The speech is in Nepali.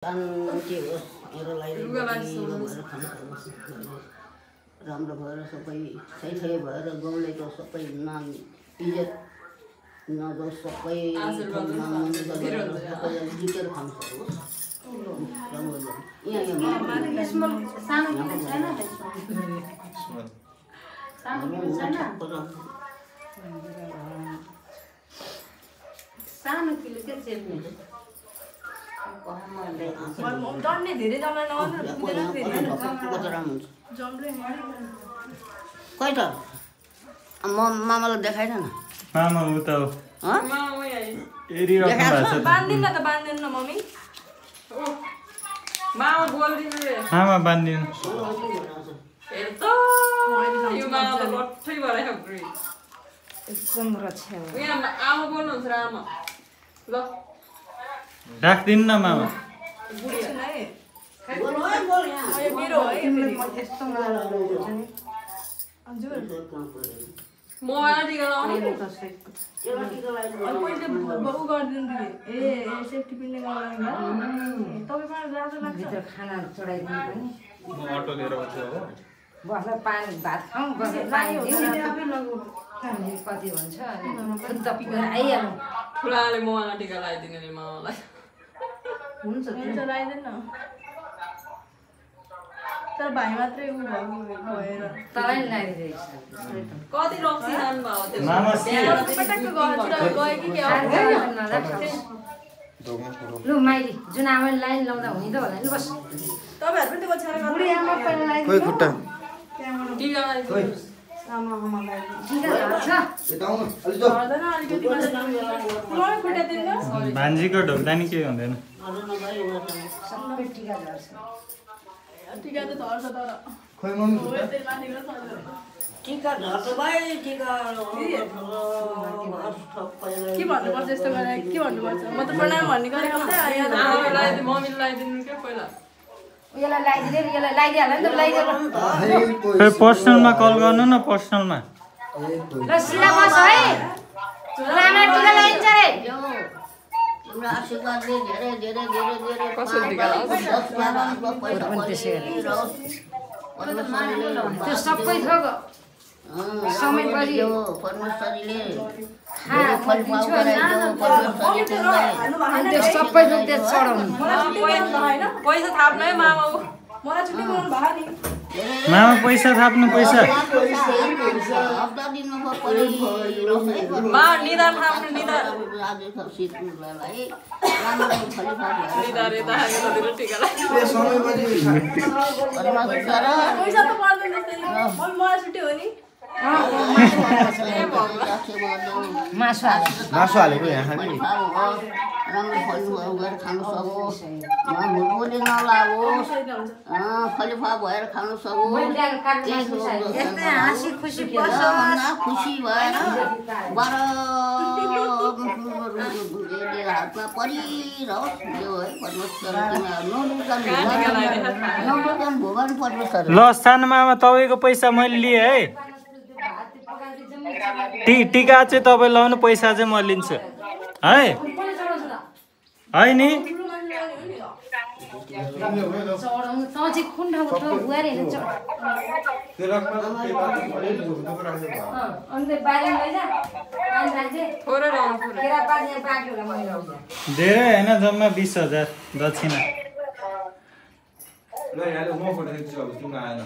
के होस् मेरो राम्रो भएर सबै सही भएर गाउँलेको सबै नाम इज्जत नगोस् सबै जितेर खानु सकोस् सानो किलो के चेप्ने डन्ने धेरै जम्ला नगर्नु पुग्दैन फेरि खै त मामालाई देखाइन न मामा उ त बान्दिन त बान्दिन न मम्मी मामा बोल्दिनु रे मामा बान्दिनु हेर त यो मामा त लट्ठै भएर खब्री एकदम रक्षा हो यहाँ आमा बोल्नुहुन्छ र आमा ल राख्दिनु न मामा बुढी छ है बोल है बोल यहाँ यो मेरो है फेरि यस्तो नराम्रो हुन्छ नि हजुर म आएर टिका लाउने मेरो त सही अनि पहिले बहु गरिदिनु दिदी ए सेफ्टी पिन्ने गर्नु तपाईँ राम्रो लाग्छ भित्र खाना चढाइदिनु पनि म अटो लिएर आउँछु हो बस्दा पानी भात खाउँ बस्दा पानी दिउँ हामीले कति भन्छ अनि खुद त पुरा आइहाल्नु ठुलाले म आएर टिका लगाइदिने नि मामालाई हुन्छ हुन्छ लगाइदिनु न तर भाइ मात्रै उ भएर तँलाई लगाइदिएको छ कति रक्सी खानु भयो त्यो मामा पटक्क गयो कि के हो लु माइली जुन आमाले लाइन लाउँदा हुने त होला नि बस तपाईहरु पनि त्यो छाडा बुढी आमा पहिला लाइन खोइ खुट्टा टिका लगाइदिनु आमा आमालाई ठीक छ यताउनु अलि जो गर्दैन अलिकति मलाई खुट्टा दिनु भान्जीको ढोक्दा नि केही हुँदैन सबै टिका झर्छ टिका त झर्छ तर खोइ मम्मी खुट्टा यतै माथिबाट सर्छ टिका झर्छ भाइ टिका के भन्नुपर्छ यस्तो गरेर के भन्नुपर्छ म त प्रणाम भन्ने गरेको आमालाई लगाइदिनु मम्मीले लगाइदिनु के पहिला यसलाई लगाइदिएर यसलाई लगाइदिहाल्ला नि त लगाइदिएर फेरि पर्सनलमा कल गर्नु न पर्सनलमा ल सिधा बस है लामा टिका लगाइन्छ रे तिम्रो आशीर्वादले धेरै धेरै धेरै धेरै कसरी टिका त्यो सबै थोक समय परि परमेश्वरीले दिन्छु अनि त्यो सबै थोक त्यो चढाउनु पैसा थाप्नु है मामा मलाई छुट्टी बनाउनु भयो नि मामा पैसा थाप्नु पैसा मा निदान थाप्नु निदान निदान यता हालेर टिका ए समय पछि पैसा त पर्दैन त्यस्तै मलाई छुट्टी हो नि मासु हाल्नु मासु हालेको यहाँ हामी राम्रो फलफुल गरेर खानु सकोस् भुटबुटी नलागोस् खलिफा भएर खानु सकोस् यस्तै हाँसी खुसी खुसी भएर हातमा परिरहोस् यो है परमेश्वर भगवान परमेश्वर ल सानो मामा तपाईँको पैसा मैले लिएँ है टिका चाहिँ तपाईँ लाउनु पैसा चाहिँ म लिन्छु है है नि चढाउनु त चाहिँ कुन ठाउँको ठाउँ बुहारी होइन अन्त बाहिर लैजा थोरै लाउनु धेरै होइन जम्मा 20,000 दक्षिणा ल यहाँ म फोटो खिच्छु अब तिम्रो आएन